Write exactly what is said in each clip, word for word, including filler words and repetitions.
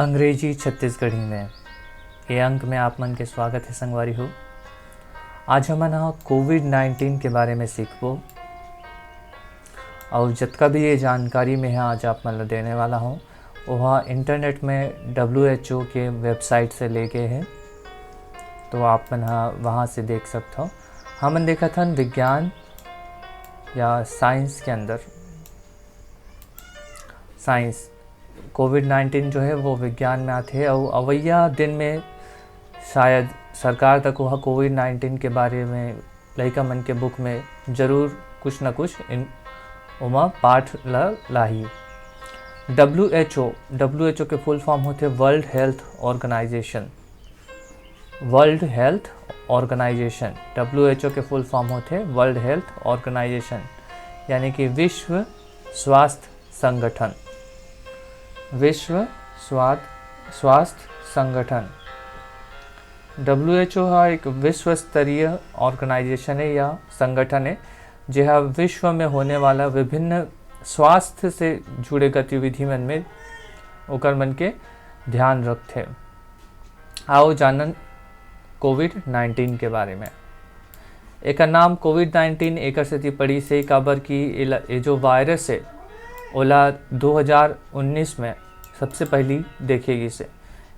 अंग्रेजी छत्तीसगढ़ी में ये अंक में आप मन के स्वागत हे संगवारी हो। आज हमन ह कोविड नाइन्टीन के बारे में सीखबो, अउ जतका भी ये जानकारी में ह आज आप मन ल देने वाला हूँ, ओहा इंटरनेट में डब्ल्यू एच ओ के वेबसाइट से ले गे हे, तो आप मन ह वहाँ से देख सकथव। हमन देखत हन विज्ञान या साइंस के अंदर, साइंस, कोविड नाइन्टीन जो है वो विज्ञान में आथे, अउ अवइया दिन में शायद सरकार तक वह कोविड नाइन्टीन के बारे में लइका मन के बुक में जरूर कुछ न कुछ इन, ओमा पाठ ल लाही। W H O, W H O के फुल फॉर्म होथे world health organisation. World health organisation, W H O के फुल फॉर्म होथे वर्ल्ड हेल्थ ऑर्गेनाइजेशन, यानी कि विश्व स्वास्थ्य संगठन। विश्व स्वाद स्वास्थ्य संगठन, डब्ल्यू एच ओ ह एक विश्व स्तरीय ऑर्गेनाइजेशन है या संगठन है, जेहा विश्व में होने वाला विभिन्न स्वास्थ्य से जुड़े गतिविधि मन में ओकर मन के ध्यान रखथे। आओ जानन कोविड नाइन्टीन के बारे में। एकर नाम कोविड नाइन्टीन एकर सेती पड़िस हे, काबर कि एला, ये जो वायरस है, ओला दो हज़ार उन्नीस में सबसे पहली देखे गिस हे,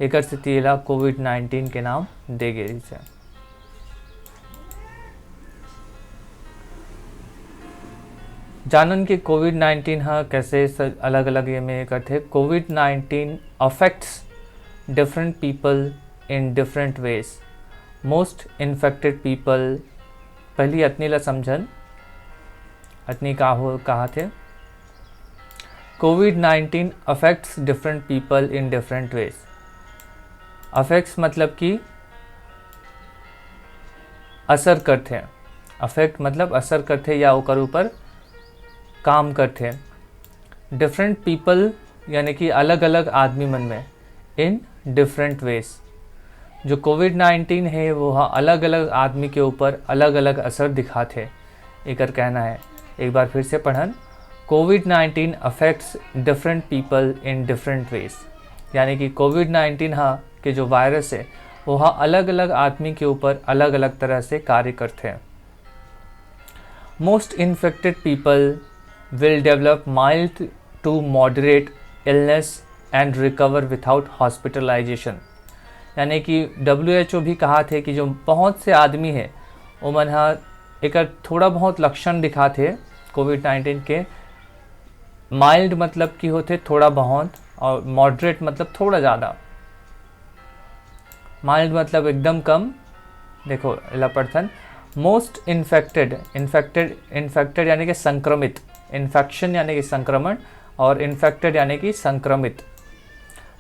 एकर सेती एला कोविड नाइन्टीन के नाम दे गिस हे। जानन कि कोविड नाइन्टीन ह कैसे स-, अलग-अलग ये में करथे। Covid nineteen affects different people in different ways. Most infected people, पहली अतनी ला समझन, अतनी का हो, कहा थे। Covid nineteen affects different people in different ways. Affects मतलब कि असर करथे, अफेक्ट मतलब असर करथे या ओकर ऊपर काम करथे। डिफरेंट पीपल यानी कि अलग-अलग आदमी मन में, इन डिफरेंट वेज। जो कोविड नाइन्टीन है, वो ह अलग-अलग आदमी के ऊपर अलग-अलग असर दिखाथे, एकर कहना है। एक बार फिर से पढ़न, Covid nineteen affects different people in different ways, यानी कि कोविड नाइन्टीन ह के जो वायरस है, वो ह अलग-अलग आदमी के ऊपर अलग-अलग तरह से कार्य करथे। Most infected people will develop mild to moderate illness and recover without hospitalization। यानी कि डब्ल्यू एच ओ भी कहा थे कि जो बहुत से आदमी है, ओमन ह एकर थोड़ा बहुत लक्षण दिखाथे कोविड नाइन्टीन के। माइल्ड मतलब कि होथे थोड़ा बहुत, और मॉडरेट मतलब थोड़ा ज़्यादा। माइल्ड मतलब एकदम कम। देखो, एला पढ़थन, मोस्ट इन्फेक्टेड, इन्फेक्टेड, इन्फेक्टेड यानी कि संक्रमित, इन्फेक्शन यानी कि संक्रमण, और इन्फेक्टेड यानी कि संक्रमित।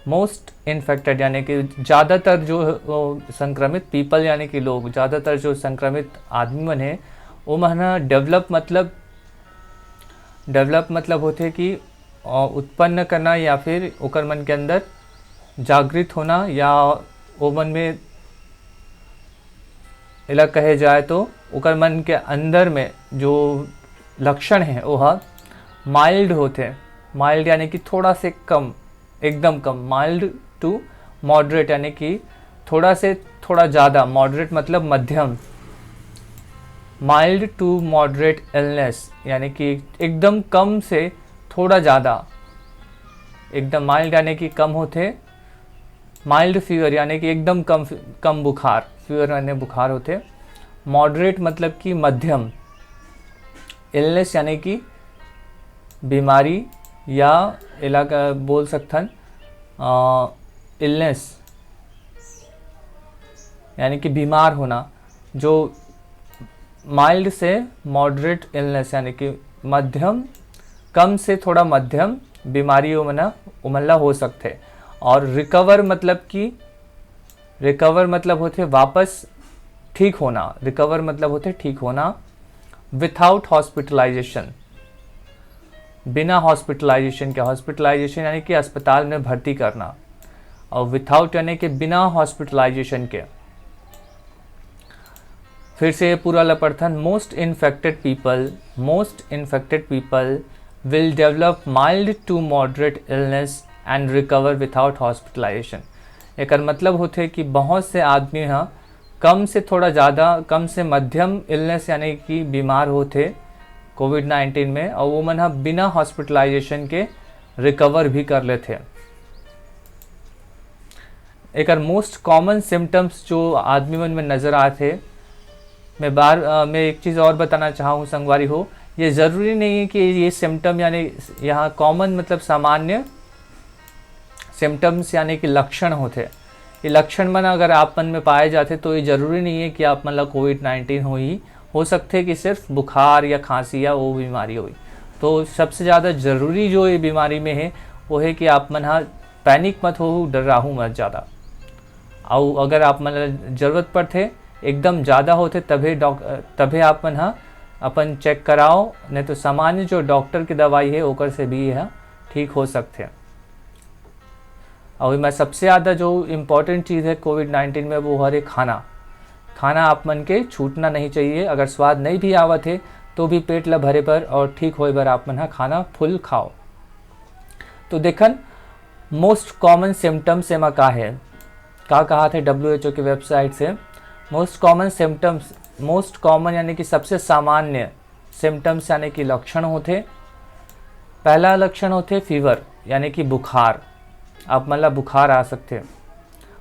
मोस्ट इन्फेक्टेड यानी कि ज़्यादातर जो, वो, संक्रमित, पीपल यानी कि लोग, ज़्यादातर जो संक्रमित आदमी मन हे, वो मन ह डेवलप मतलब, डेवलप मतलब होथे कि, अ, उत्पन्न करना या फिर ओकर मन के अंदर जागृत होना, या ओ मन में, एला कहे जाए तो ओकर मन के अंदर में जो लक्षण है, वो ह माइल्ड होथे। माइल्ड यानी कि थोड़ा से कम, एकदम कम, माइल्ड टू मॉडरेट यानी कि थोड़ा से थोड़ा ज़्यादा, मॉडरेट मतलब मध्यम। माइल्ड टू मॉडरेट इलनेस यानी कि एकदम कम से थोड़ा ज़्यादा। एकदम माइल्ड यानी कि कम होथे, माइल्ड फीवर यानी कि एकदम कम, कम बुखार, फीवर यानी बुखार होथे। मॉडरेट मतलब कि मध्यम, इलनेस यानी कि बीमारी, या एला का बोल सकथन, अ, इलनेस यानी कि बीमार होना। जो माइल्ड से मॉडरेट इलनेस यानी कि मध्यम, कम से थोड़ा मध्यम बीमारी ओमन, ओमन ला हो सकथे। और रिकवर मतलब कि, रिकवर मतलब होथे वापस ठीक होना, रिकवर मतलब होथे ठीक होना विथआउट हॉस्पिटलाइजेशन, बिना हॉस्पिटलाइजेशन के। हॉस्पिटलाइजेशन यानी कि अस्पताल में भर्ती करना, और विथआउट यानी कि बिना हॉस्पिटलाइजेशन के। फिर से ये पूरा ला पढ़थन, most infected people, most infected people will develop mild to moderate illness and recover without hospitalization। एकर मतलब होथे कि बहुत से आदमी ह कम से थोड़ा ज़्यादा, कम से मध्यम इलनेस यानी कि बीमार होथे कोविड नाइन्टीन में, और वो मन ह बिना हॉस्पिटलाइजेशन के रिकवर भी कर लेथे। एकर मोस्ट कॉमन सिम्टम्स जो आदमी मन में नज़र आथे, मैं बार अ, मैं एक चीज़ और बताना चाहूँ संगवारी हो, ये ज़रूरी नहीं है कि ये सिम्टम यानी यहाँ कॉमन मतलब सामान्य सिम्टम्स यानी कि लक्षण होथे। ये लक्षण मन अगर आप मन में पाए जाथे तो ये ज़रूरी नहीं है कि आप मन ला कोविड नाइन्टीन होही। हो सकथे कि सिर्फ बुखार या खांसी या वो बीमारी होही। तो सबसे ज़्यादा ज़रूरी जो ये बीमारी में है वो है कि आप मन हा पैनिक मत हो, डर्राहू मत ज़्यादा। अउ अगर आप मन ला ज़रूरत पड़थे, एकदम ज़्यादा होथे, तभे डॉक-, तभे आप मन हा अपन चेक कराओ, नहीं तो सामान्य जो डॉक्टर की दवाई है ओकर से भी यह ठीक हो सकथे। अउ एमा सबसे ज़्यादा जो इम्पोर्टेंट चीज़ है कोविड नाइन्टीन में वो हरे खाना। खाना आप मन के छूटना नहीं चाहिए। अगर स्वाद नहीं भी आवत है तो भी पेट ला भरे बर और ठीक होए बर आप मन हा खाना फुल खाओ। तो देखन मोस्ट कॉमन सिम्टम्स एमा का है, का कहा थे डब्ल्यू एच ओ के वेबसाइट से। Most common symptoms, most common यानी कि सबसे सामान्य सिम्टम्स यानी कि लक्षण होथे। पहला लक्षण होथे फीवर यानी कि बुखार, आप मन ला बुखार आ सकथे।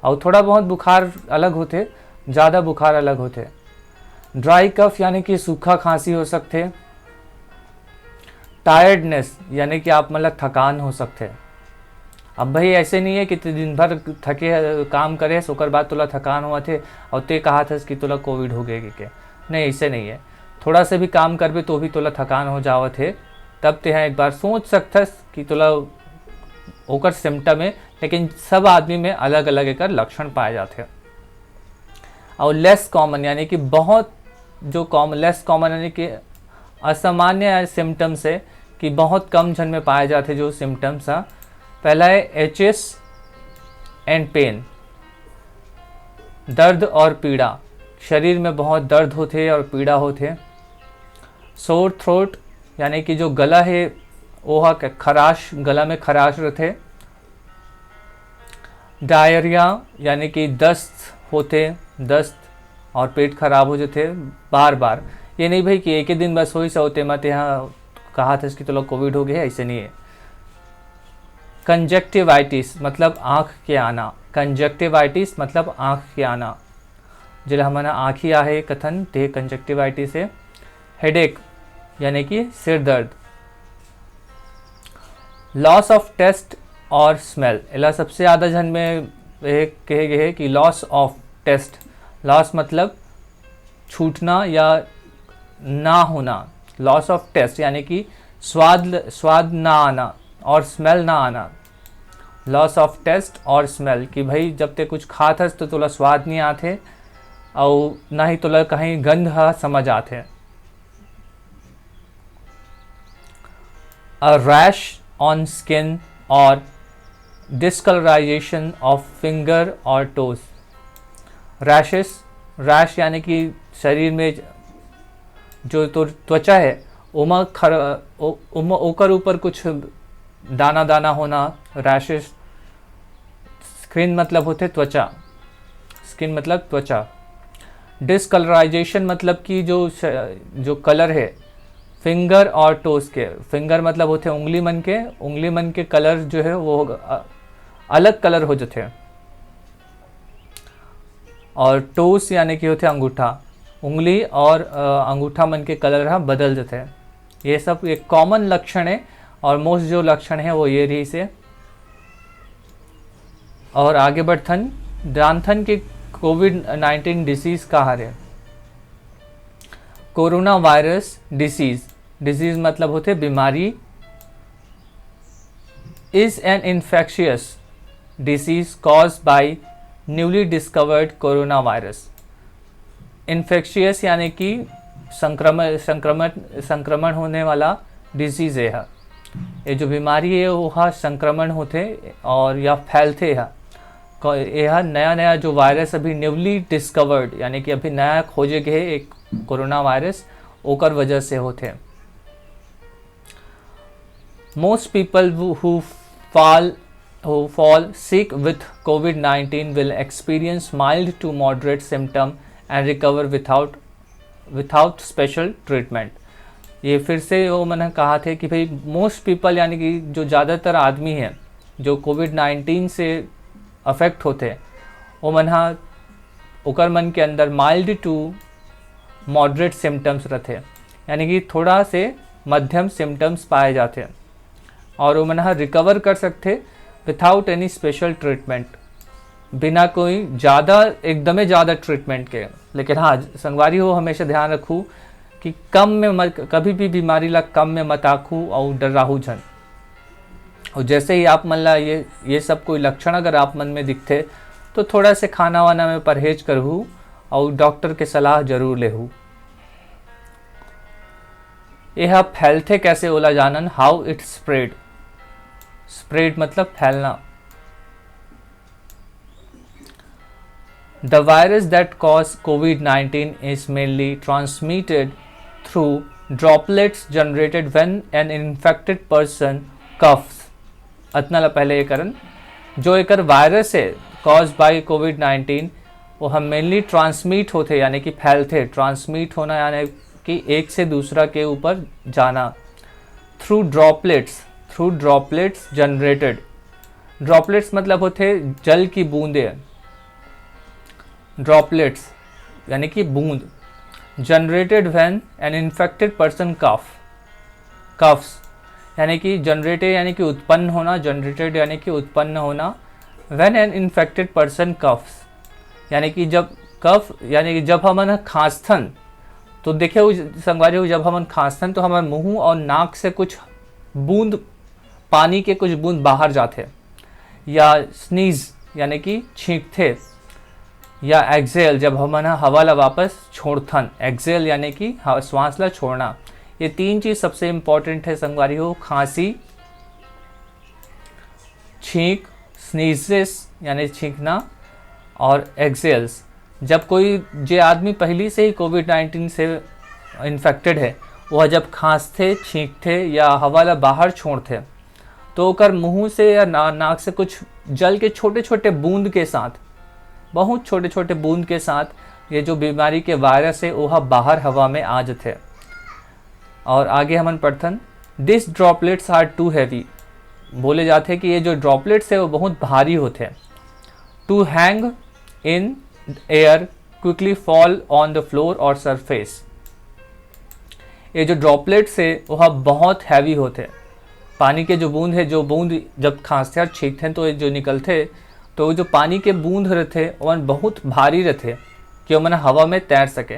अउ थोड़ा बहुत बुखार अलग होथे, ज़्यादा बुखार अलग होथे। ड्राई कफ यानी कि सूखा खांसी हो सकथे। टायर्डनेस यानी कि आप मन ला थकान हो सकथे। अब भाई ऐसे नहीं है कि तू दिन भर थके काम करे हस, ओकर बाद तोला थकान होवत हे और ते कहत हस कि तोला कोविड हो गए के। नहीं, ऐसे नहीं है। थोड़ा से भी काम करबे तो भी तोला थकान हो जावत हे, तब तेहा एक बार सोच सकथस कि तोला ओकर सिम्टम है। लेकिन सब आदमी में अलग अलग एकर लक्षण पाए जाथे। और लेस कॉमन यानी कि बहुत जो कॉमन, लेस कॉमन यानी कि असामान्य सिम्टम्स है कि बहुत कम झन में पाए जाथे जो सिम्टम्स है। पहला है एचेस एंड पेन, दर्द और पीड़ा, शरीर में बहुत दर्द होथे और पीड़ा होथे। सोर थ्रोट यानी कि जो गला है वो ह खराश, गला में खराश रहथे। डायरिया यानी कि दस्त होथे, दस्त और पेट खराब हो जाथे बार बार। ये नहीं भाई कि एक ही दिन बस होइस अउ तेमा तेहा कहा था कि तोला कोविड हो गया है, ऐसे नहीं है। कंजक्टिवाइटिस मतलब आँख के आना, कंजक्टिवाइटिस मतलब आँख के आना, जेला हमन आँखी आहे कथन, ते कंजक्टिवाइटिस है। हेडेक यानी कि सिर दर्द। लॉस ऑफ टेस्ट और स्मेल, एला सबसे ज़्यादा झन में ये कहे गए है कि लॉस ऑफ टेस्ट, लॉस मतलब छूटना या ना होना, लॉस ऑफ टेस्ट यानी कि स्वाद, स्वाद ना आना और स्मेल ना आना। लॉस ऑफ टेस्ट और स्मेल कि भाई जब ते कुछ खात हस तो तोला स्वाद नहीं आथे, अउ ना ही तोला कहीं गंध ह समझ आथे। A rash on skin और discolorization of finger और toes। रैशेस, रैश यानी कि शरीर में जो तो त्वचा है ओमा खर ओ, ओमा ओकर ऊपर कुछ दाना दाना होना, रैशेस। स्किन मतलब होथे त्वचा, स्किन मतलब त्वचा। डिसकलराइजेशन मतलब कि जो श- जो कलर है फिंगर और टोज के, फिंगर मतलब होथे उंगली मन के, उंगली मन के कलर जो है वो अ, अलग कलर हो जाथे। और टोज यानी कि होथे अंगूठा, उंगली और अ, अंगूठा मन के कलर ह बदल जाथे। ये सब एक कॉमन लक्षण है। और मोस्ट जो लक्षण है वो ये रहिसे। और आगे बढ़थन, जानथन कि कोविड नाइन्टीन डिजीज का हरे। कोरोना वायरस डिजीज, डिजीज मतलब होथे बीमारी, is an infectious disease caused by newly discovered coronavirus। Infectious यानी कि संक्रमण, संक्रमण, संक्रमण होने वाला डिजीज है। ये जो बीमारी है वो ह संक्रमण होथे और या फैलथे ह। क- ये ह नया नया जो वायरस अभी न्यूली डिस्कवर्ड यानी कि अभी नया खोजे गए एक कोरोना वायरस, ओकर वजह से होथे। Most people who fall who fall sick with COVID nineteen will experience mild to moderate symptom and recover without without special treatment. ये फिर से वो मन कहा थे कि भाई, मोस्ट पीपल, यानी कि जो ज़्यादातर आदमी है जो कोविड नाइन्टीन से अफेक्ट होते, वो मन हा ओकर मन के अंदर माइल्ड टू मॉडरेट सिम्टम्स रहते, यानी कि थोड़ा से मध्यम सिम्टम्स पाए जाते, और वो मन हा रिकवर कर सकते विथआउट एनी स्पेशल ट्रीटमेंट, बिना कोई ज़्यादा, एकदमे ज़्यादा ट्रीटमेंट के। लेकिन हाँ, संगवारी हो, हमेशा ध्यान रखू कि कम में मत, कभी भी बीमारी ला कम में मत आखू और डराहू झन। और जैसे ही आप मन ला ये ये सब कोई लक्षण अगर आप मन में दिखते, तो थोड़ा से खाना वाना में परहेज करहू और डॉक्टर के सलाह जरूर लेहू। यह फैलथे कैसे ओला जानन, how it spread। स्प्रेड मतलब फैलना। The virus that cause COVID nineteen is mainly transmitted through droplets generated when an infected person coughs। अतना ला पहले ये करन, जो एकर वायरस है, कॉज बाय कोविड नाइन्टीन, वो हम मेनली ट्रांसमिट होते, यानी कि फैलते। ट्रांसमिट होना यानी कि एक से दूसरा के ऊपर जाना। Through droplets, through droplets generated। Droplets मतलब होते जल की बूंदें, ड्रॉपलेट्स यानी कि बूंद। Generated when an infected person cough, coughs यानी कि जनरेटेड यानी कि उत्पन्न होना, जनरेटेड यानी कि उत्पन्न होना। When an infected person coughs, यानी कि जब कफ यानी कि जब हमन खांसथन, तो देखे हो संगवारी हो, जब हमन खांसथन तो हमारे मुंह और नाक से कुछ बूंद, पानी के कुछ बूंद बाहर जाते, या स्नीज यानी कि छींकते, या एक्सहेल जब हमन ह हवा ला वापस छोड़थन। एक्सहेल यानी कि ह-, श्वास ला छोड़ना। ये तीन चीज़ सबसे इम्पॉर्टेंट है संगवारी हो, खांसी, छींक, स्नीजेस यानी छींकना, और एक्सहेल्स। जब कोई, जे आदमी पहली से ही कोविड नाइन्टीन से इन्फेक्टेड है, वह जब खांसथे, छींकथे या हवा ला बाहर छोड़थे, तो ओकर मुंह से या ना-, नाक से कुछ जल के छोटे-छोटे बूंद के साथ, बहुत छोटे-छोटे बूंद के साथ ये जो बीमारी के वायरस है, वह बाहर हवा में आ जथे। और आगे हमन पढ़थन, "These droplets are too heavy।" बोले जाथे कि ये जो ड्रॉपलेट्स है, वो बहुत भारी होथे। "To hang in air quickly fall on the floor or surface।" ये जो ड्रॉपलेट्स है, वह बहुत हैवी होथे। पानी के जो बूंद है, जो बूंद जब खांसथे और छींकथे, तो ये जो निकलथे, तो वो जो पानी के बूंद रहथे, ओमन बहुत भारी रहथे कि ओमन हवा में तैर सके।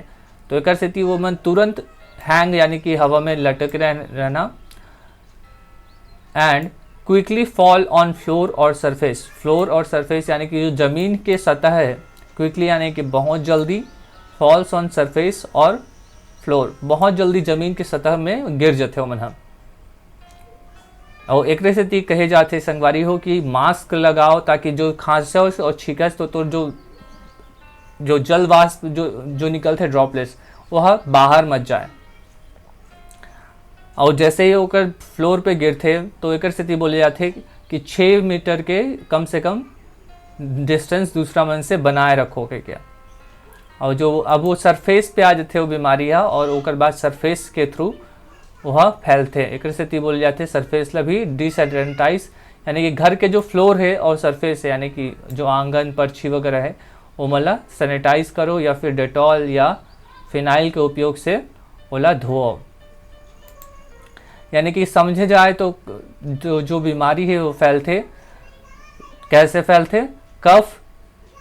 तो एकर सेती ओमन तुरंत हैंग यानी कि हवा में लटक रह-, रहना। And quickly fall on floor or surface। Floor और सरफेस यानी कि जो ज़मीन के सतह है, क्विकली यानी कि बहुत जल्दी, falls on surface और फ्लोर, बहुत जल्दी ज़मीन के सतह में गिर जथे ओमन ह। और एकरे सेती कहे जाथे संगवारी हो कि मास्क लगाओ, ताकि जो खांसस और छींकस तो तोर जो, जो जल वाष्प जो, जो निकलथे ड्रॉपलेट्स, वह बाहर मत जाए। और जैसे ही ओकर फ्लोर पे गिरथे, तो एकर सेती बोले जाथे कि छः मीटर के कम से कम डिस्टेंस दूसरा मन से बनाए रखो के क्या। और जो अब वो सरफेस पे आ जाथे वो बीमारी ह, और ओकर बाद सरफेस के थ्रू वह फैलथे। एकर सेती बोले जाथे सरफेस ला भी डिसैनिटाइज, यानी कि घर के जो फ्लोर है और सरफेस है, यानी कि जो आंगन, पर्ची वगैरह है, ओमन ला सैनिटाइज करो या फिर डेटॉल या फिनाइल के उपयोग से ओला धोओ। यानी कि समझे जाए तो जो, जो बीमारी है वो फैलथे, कैसे फैलथे? कफ,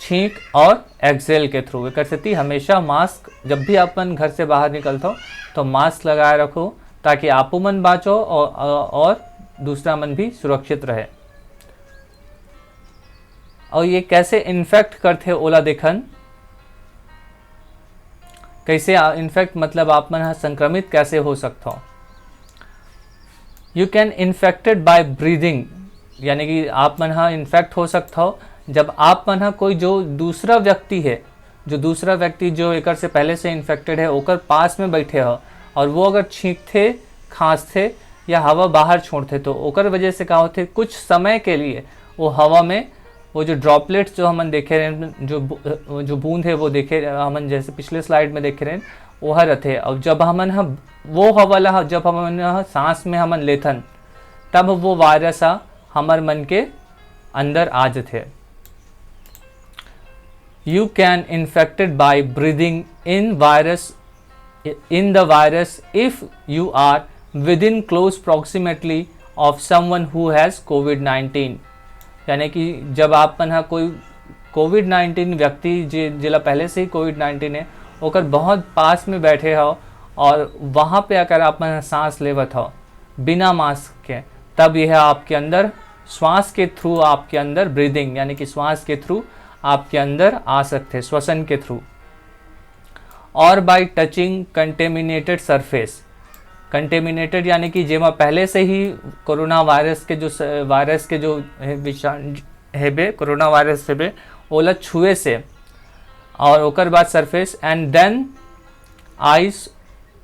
छींक और एक्सहेल के थ्रू। एकर सेती हमेशा मास्क, जब भी अपन घर से बाहर निकलथो, तो मास्क लगाए रखो, ताकि आपो मन बाँचो और, और दूसरा मन भी सुरक्षित रहे। और ये कैसे इन्फेक्ट करथे, ओला देखन। कैसे आ-, इन्फेक्ट मतलब आप मन ह संक्रमित कैसे हो सकथो? You can infected by breathing, यानी कि आप मन ह इन्फेक्ट हो सकथो जब आप मन ह कोई जो दूसरा व्यक्ति है, जो दूसरा व्यक्ति जो एकर से पहले से इन्फेक्टेड है, ओकर पास में बैठे हो और वो अगर छींकथे, खांसथे या हवा बाहर छोड़थे, तो ओकर वजह से का होथे, कुछ समय के लिए वो हवा में वो जो ड्रॉपलेट्स जो हमन देखे रहे, जो बू-, जो बूंद है वो देखे हमन जैसे पिछले स्लाइड में देखे रहे, वो ह रथे। अब जब हमन ह वो हवा ला जब हमन ह सांस में हमन लेथन, तब वो वायरस ह हमर मन के अंदर आ जथे। You can infected by breathing in virus, in the virus if you are within close proximity of someone who has COVID nineteen। यानी कि जब आप मन ह कोई कोविड नाइन्टीन व्यक्ति जे जेला पहले से ही कोविड नाइन्टीन है, ओकर बहुत पास में बैठे हो और वहाँ पे अगर आप मन सांस लेवत हो बिना मास्क के, तब यह आपके अंदर श्वास के थ्रू आपके अंदर ब्रीदिंग यानी कि श्वास के थ्रू आपके अंदर आ सकते, श्वसन के थ्रू। और बाय टचिंग कंटेमिनेटेड सरफेस, कंटेमिनेटेड यानी कि जेमा पहले से ही कोरोना वायरस के जो स-, वायरस के जो है विषाणु हेबे, कोरोना वायरस हेबे, ओला छुए से और ओकर बाद surface and then eyes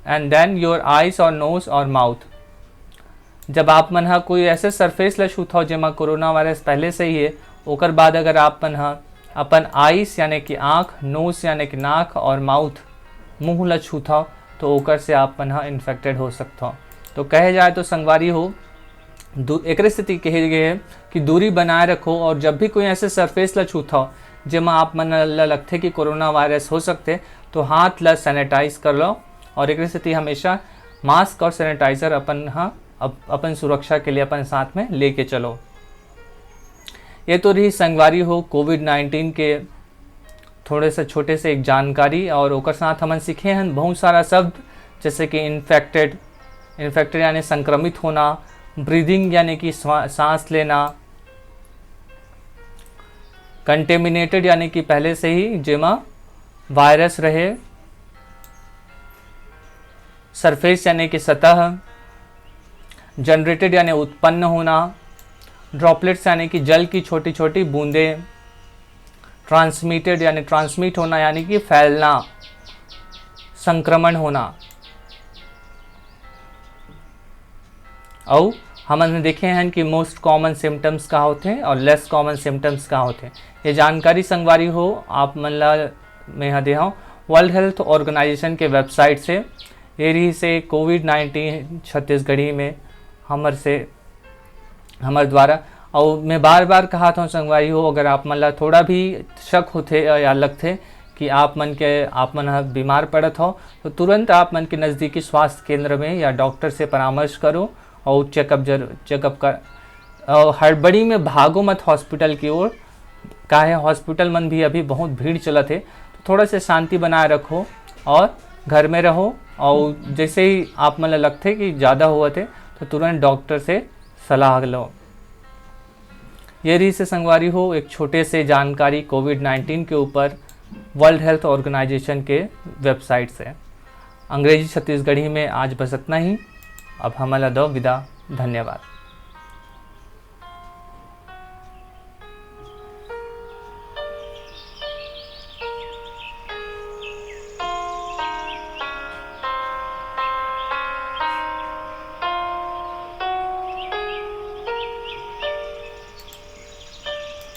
and then your eyes or nose or mouth। जब आप मन ह कोई ऐसे सरफेस ला छूथव जेमा कोरोना वायरस पहले से ही है, ओकर बाद अगर आप मन ह अपन आइस यानी कि आँख, नोज यानी कि नाक और माउथ, मुंह ला छूथव, तो ओकर से आप मन ह इन्फेक्टेड हो सकथव। तो कहे जाए तो संगवारी हो, दू-, एकरे सेती कहे गए है कि दूरी बनाए रखो और जब भी कोई ऐसे सरफेस ला छूथव जेमा आप मन ला लगथे कि कोरोना वायरस हो सकथे, तो हाथ ला सैनिटाइज कर लो और एकरे सेती हमेशा मास्क और सैनिटाइजर अपन ह अप-, अपन सुरक्षा के लिए अपन साथ में लेके चलो। ये तो रही संगवारी हो कोविड नाइन्टीन के थोड़े से छोटे से एक जानकारी और ओकर साथ हमन सीखे हन बहुत सारा शब्द, जैसे कि इन्फेक्टेड, इन्फेक्टेड यानी संक्रमित होना, ब्रीदिंग यानी कि स्वा-, सांस लेना, कंटेमिनेटेड यानी कि पहले से ही जेमा वायरस रहे, सरफेस यानी कि सतह, जनरेटेड यानी उत्पन्न होना, ड्रॉपलेट्स यानी कि जल की छोटी छोटी बूंदें, ट्रांसमिटेड यानी ट्रांसमिट होना यानी कि फैलना, संक्रमण होना। अउ हमन देखे हैं कि मोस्ट कॉमन सिम्टम्स का होथे और लेस कॉमन सिम्टम्स का होथे। ये जानकारी संगवारी हो आप मन ला मैं ह देहूँ वर्ल्ड हेल्थ ऑर्गेनाइजेशन के वेबसाइट से। ये रही से कोविड नाइन्टीन छत्तीसगढ़ी में हमर से हमर द्वारा। और मैं बार बार कहा था संगवारी हो, अगर आप मन ला थोड़ा भी शक होथे या लगथे कि आप मन के आप मन ह बीमार पड़त हो, तो तुरंत आप मन के नज़दीकी स्वास्थ्य केंद्र में या डॉक्टर से परामर्श करो और चेकअप जर चेकअप कर और हड़बड़ी में भागो मत हॉस्पिटल की ओर, काहे हॉस्पिटल मन भी अभी बहुत भीड़ चलत है। तो थोड़ा से शांति बनाए रखो और घर में रहो और जैसे ही आप मन ला लगथे कि ज़्यादा होवत है, तो तुरंत डॉक्टर से सलाह लो। ये रही से संगवारी हो एक छोटे से जानकारी कोविड नाइन्टीन के ऊपर वर्ल्ड हेल्थ ऑर्गेनाइजेशन के वेबसाइट से। अंग्रेजी छत्तीसगढ़ी में आज बस इतना ही। अब हमन ला दो विदा। धन्यवाद।